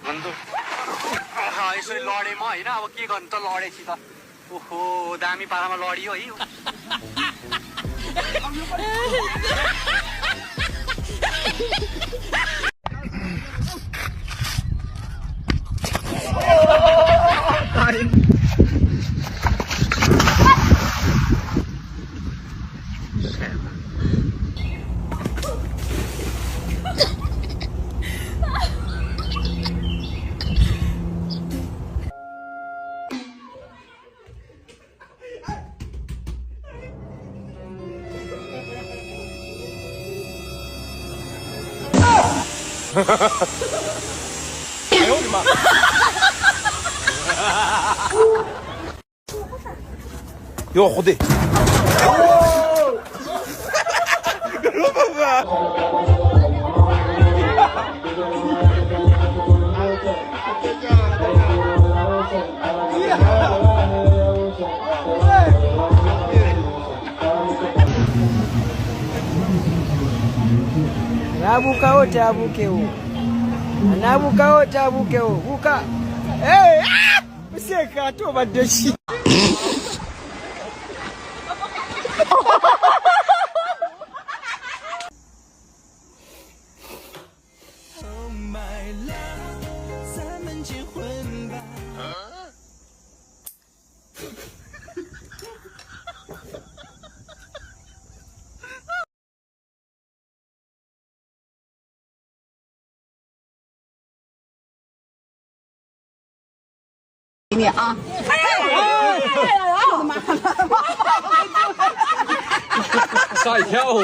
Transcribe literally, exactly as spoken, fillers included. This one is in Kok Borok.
बन्धु, अह, यसरी लडेँ म, होइन? अब के गर्नु त, लडेँ छि त। ओहो, दामी पारामा लडियो है। Yo, jode. Nabuka o tabuke o. Nabuka o tabuke o. Buka. Hey! Ah! Use ka to ba da shi. Ini ah. Sai yau.